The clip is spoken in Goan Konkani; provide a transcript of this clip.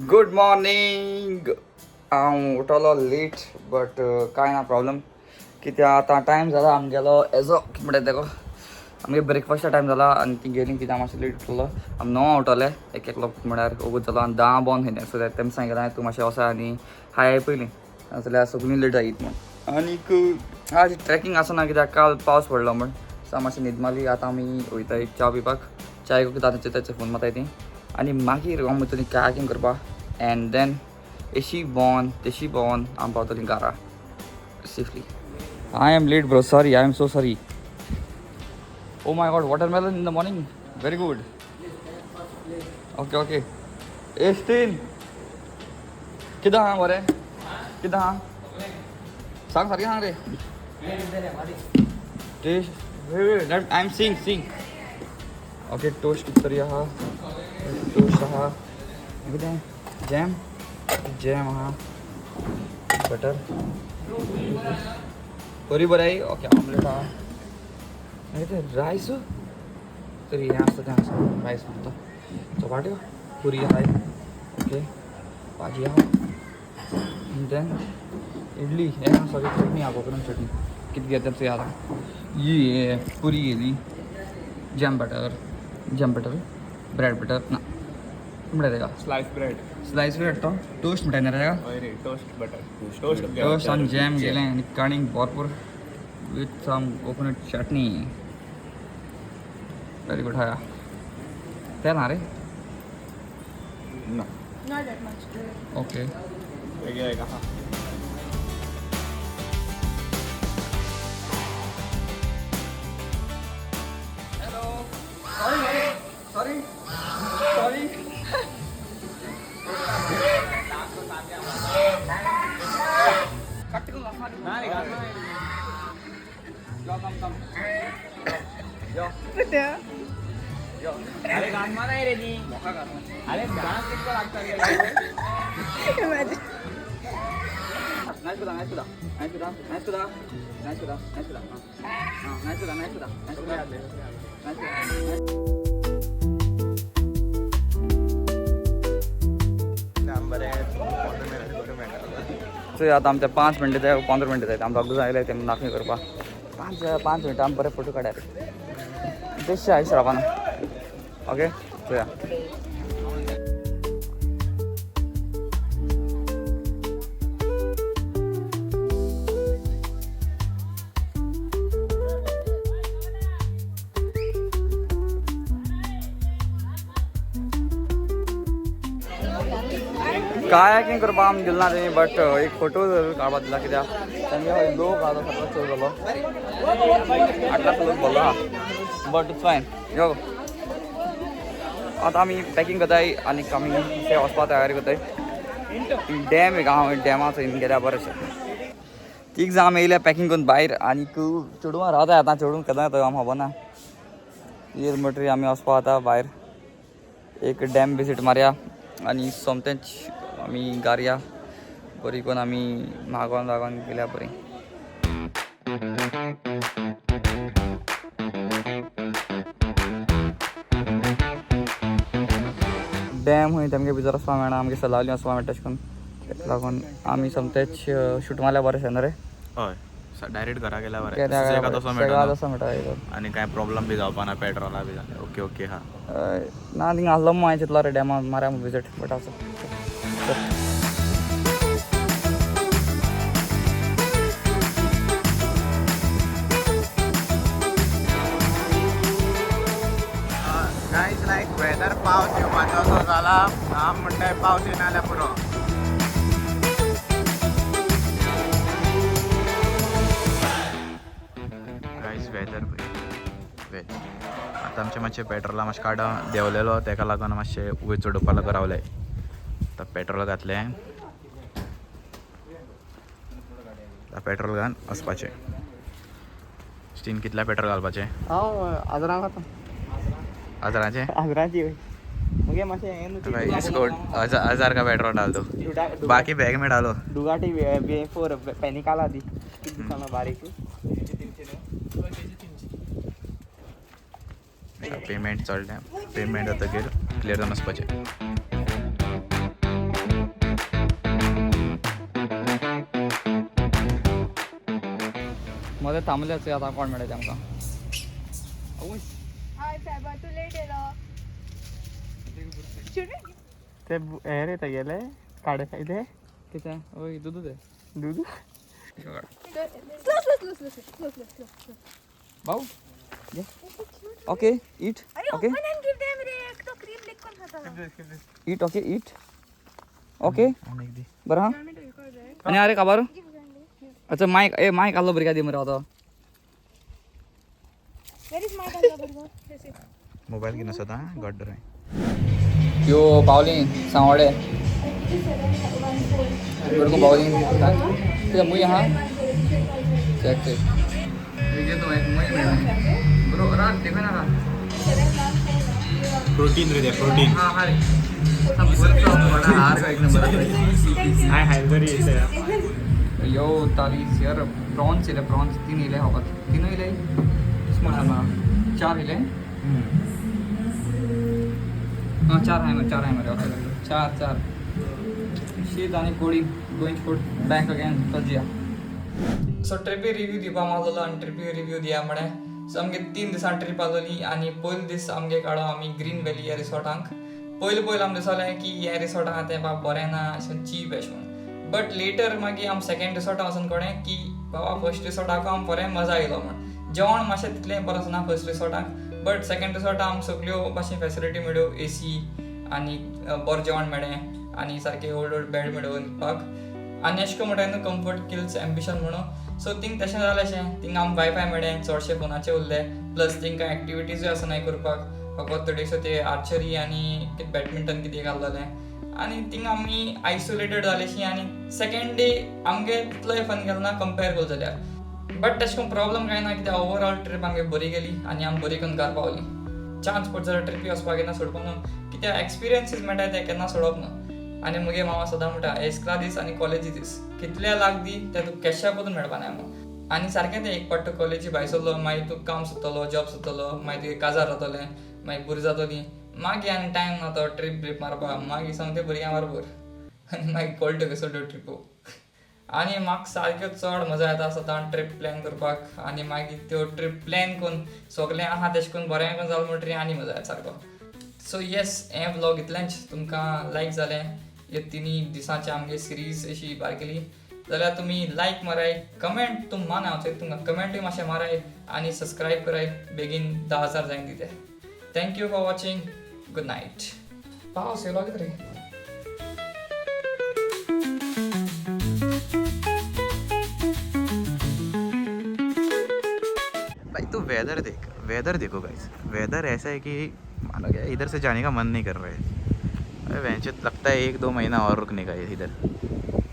Good morning. हांव उठलो लेट बट कांय ना प्रॉब्लम, कित्याक आतां टायम जाला आमगेलो एजो कितें म्हणटा तेका, आमगे ब्रेकफास्टा टायम जाला आनी ती गेली कित्याक मातशें लेट उठलो. आमी 9 उठले, एक एकलो म्हळ्यार वगत जालो आनी 10 बंद खंय, सो तेम सांगलें तूं मातशें वसा आनी हाय पयलीं, नाजाल्यार सगळीं लेट जायत म्हूण. आनीक आज ट्रॅकिंग आसना कित्याक काल पावस पडलो म्हूण, सो मातशें न्हीद मारली. आतां आमी वयता एक च्या पिवपाक, च्याय ताचेर ताचे फोन मारताय ती आनी मागीर आमी वयतलीं कायाकींग करपाक एंड then एशी भोंवन तेशी भोंवन आमी पावतलीं घरा safely. I am late bro, sorry, I am so sorry. Oh my god, watermelon in the morning, very good. Okay okay. एस्टीन कितें आहा बरें, कितें आहा सांग, सारकें सांग रे. Taste, I am seeing seeing. Okay, toast कितें तरी आहा, टोस्ट आहा, कितें जॅम जॅम आहा, बटर बरी बरी. ओके, ऑमलेट आहा, मागीर तें रायस तरी हें आसता तें आसा, रायस म्हणटा चपाट्यो, पुरी आहाय, ओके भाजी आहा, देन इडली हें आसा, चटणी आहा, कोकोनट चटणी. कितें घेता तें आतां. ये पुरी गेली, jam butter, jam butter, bread butter ना म्हणटा तेका स्लायस ब्रेड. स्लायस ब्रेड, तो टोस्ट म्हणटा न्ही रे तेका. हय रे, टोस्ट बटर, टोस्ट. टोस्ट आनी जॅम गेलें आनी काणीक भरपूर with some coconut chutney. Very good. हय तें ना रे. ना. Not that much. Okay. वेगळं एक आहा. Hello, sorry sorry sorry. अरे गानमा नाही रे ती. अरे डान्स कितको लागता रे. Imagine. Nice कुदा, नायस कुदा, नायस कुदा, नायस कुदा, नायस कुदा, नायस कुदा, हां नायस कुदा, नायस कुदा, नायस कुदा, नायस कुदा. चोय आतां आमचे 5 मिनटां जाय, 15 मिनटां जाय, आमी दोग जाय ते नाखणी करपाक. 5 मिनटां आमी बरे फोटो काडया रे, बेश्टे आयस रावना. ओके चोया. कायाकिंग करपाक आमी दिल ना तेणी, बट एक फोटो जरूर काडपाक दिला, कित्याक तेंगे हय लोक आतां सगळो चड जालो, 8 लाख लोक भरलो आहा, बट it's fine. यो आतां आमी पॅकिंग करताय आनी आमी ते वचपा तयारी करताय. डॅम एक आहा, डॅमा थंय गेल्यार बरें अशें. 3 जाणां आमी येयल्या पॅकिंग करून भायर आनी चेडवां रावताय आतां, चेडूं केन्ना येता आमकां खबर ना. येयल म्हणटरी आमी वचपा आतां भायर, एक डॅम विजीट मारया आनी सोमतेंच आमी गारया बरी करून, आमी मागोन लागोन गेल्या बरी. डॅम खंय तेमगे भितर वचपाक मेळना, आमगे सलावली वचपाक मेळटा तशें करून, तेका लागून आमी सोमतेच शूट मारल्यार बरें न्हू रे. हय, डायरेक्ट घरा गेल्यार बरें, सुसेगाद वचोंक सगळ्या मेळटा तसो मेळटा आनी कांय प्रॉब्लम बी जावपा ना, पेट्रोला बी जालें. ओके ओके हा. ना थिंगा आसलो हांवें चिंतलो रे डॅमा मारया विजीट, बट आसूं. गायज लायक वेदर पावस येवपाचो असो जाला, आम म्हणटाय पावस येयना जाल्यार पुरो. गायज वेदर वेज आतां आमचें मातशें पेट्रोला मातशें काडा देंवलेलो, तेका लागून मातशें वयर चडोवपा लागून रावले. आतां पेट्रोल घातलें, आतां पेट्रोल घालून वचपाचें. स्टीन कितलें पेट्रोल घालपाचें? हांव आजरांक वता. हजाराचें? आजरांची मुगे मातशें हें न्हू. भाई इसको 1000 का पेट्रोल डाल दो, बाकी बैग में डालो. डुगाटी बी 4 पेनिकाला दी कितें दिसना बारीक. पेमेंट चडलें, पेमेंट जातकीर क्लियर जावन वचपाचें. मध्ये थांबल्याच आता कोण मेळटा आमकां. हाय साहेबा, तू लेट येलो. Should we ते हे रे तेगेले काडे ते. कितें? ओय, दुदू ते. दूद. Slow, slow, slow, slow, slow, slow, slow, slow. भाऊ, ओके, ईट. अरे, okay. Open and give them रे. एक तो क्रीम लिक कोण खाता. ईट, ओके, ईट, ओके. आनी एक दी. बरं हा. आनी अरे काबार. अच्छा, मायक, ए मायक आसलो भुरग्या दी मरे आतां. वेर is my burger? Mobile घेवन आसता गड्डो रे. यो पावली सांवडे बरं पावली कितें मुय आहा. चेक चेक बरोबर देखो ना. प्रोटीन रे, प्रोटीन. हा हा रे, हार एक नंबर. हाय हाय, बरी येते. यो ताली सियर प्रॉन्स इले, प्रॉन्स तीन इले फकत, तीन इले स्मॉल आहा, चार इले. हां, चार आहे मरे, चार आहे मरे. ओके, चार चार. शीत आनी कोळी गोइंग फूड बँक अगेन. चल जिया. सो ट्रिपी रिव्यू दिवपा मागलेलो आनी ट्रिपी रिव्यू दिया म्हणे. सो आमगे 3 दिसां ट्रीप आसलेली आनी पयलो दीस आमगे काडो आमी ग्रीन व्हॅली ह्या रिसॉर्टांक. पयलें पयलें आमकां दिसलें की हे रिसॉर्ट आहा तें बाबा बरें ना, अशें चीप अशें म्हूण. बट लेटर मागीर आमी सेकंड रिसॉर्टाक वचून कळ्ळें की बाबा फर्स्ट रिसॉर्टाक आम बरें मजा येयलो म्हूण. जेवण मातशें तितलें बरें आसना फर्स्ट रिसॉर्टाक, बट सेकंड रिसॉर्टाक आमकां सगळ्यो भाशेन फेसिलिटी मेळ्ळ्यो, एसी आनी बरें जेवण मेळ्ळें आनी सारकें व्हड व्हड बेड मेळ्ळ्यो न्हिदपाक. आनी अशें करून म्हणटा न्हू, कम्फर्ट किल्स एम्बिशन म्हणून. सो थिंग तशें जालें अशें. थिंग आमकां वायफाय मेळ्ळें, चडशे फोनाचेर उरले, प्लस थिंकां एक्टिविटीजूय आसनाय करपाक, फकत थोड्योश्यो ते आर्चरी आनी कितें बॅडमिंटन कितें घाललेलें आनी थिंग आमी आयसोलेटेड जालेशी. आनी सेकंड डे आमगे तितलोय फन गेलो ना कंपेर करलो जाल्यार, बट तशें करून प्रॉब्लम कांय ना, कित्याक ओवरऑल ट्रीप आमगे बरी गेली आनी आमी बरी करून घर पावली. चान्स पडलो जाल्यार ट्रिपी वचपाक केन्ना सोडपाक न्हू, कित्याक एक्सपिरियन्सीस मेळटा ते केन्ना सोडप ना. आनी मुगे मामा सदां म्हणटा, इस्कला दीस आनी कॉलेजी दीस कितले लाख दी ते तुका कॅशा पसून मेळपा नाय म्हूण. आनी सारकें तें, एक पाट तूं कॉलेजी भायर सरलो, मागीर तूं काम सोदतलो, जॉब सोदतलो, मागीर तुगे काजार जातलें, मागीर भुरगीं जातलीं, मागीर आनी टायम ना तो ट्रीप ब्रीप मारपाक. मागीर सामकें भुरग्यां बरोबर आनी मागीर कळटा कसो त्यो ट्रिपो. आनी म्हाका सारक्यो चड मजा येता सदां ट्रीप प्लॅन करपाक आनी मागीर त्यो ट्रीप प्लॅन करून सगळें आहा तशें करून बरें करून जालें म्हणटरीर आनी मजा येता सारको. सो येस, हें व्लॉग इतलेंच. तुमकां लायक जालें ह्या तिनूय दिसांची आमगे सिरीज अशी बारकेली जाल्यार तुमी लायक माराय, कमेंट तुम मान हांव तुमकां कमेंटूय मातशें माराय आनी सबस्क्रायब कराय. बेगीन 10,000 जायन दिते. Thank you for watching. Good night. पावस येयलो कितें रे? भाई, तू वेदर देख, वेदर देखो गाइस. वेदर ऐसा है कि मानो क्या, इधर से जाने का मन नहीं कर रहा है. अरे वेंचर, लगता है 1-2 महीना और रुकने का है इधर.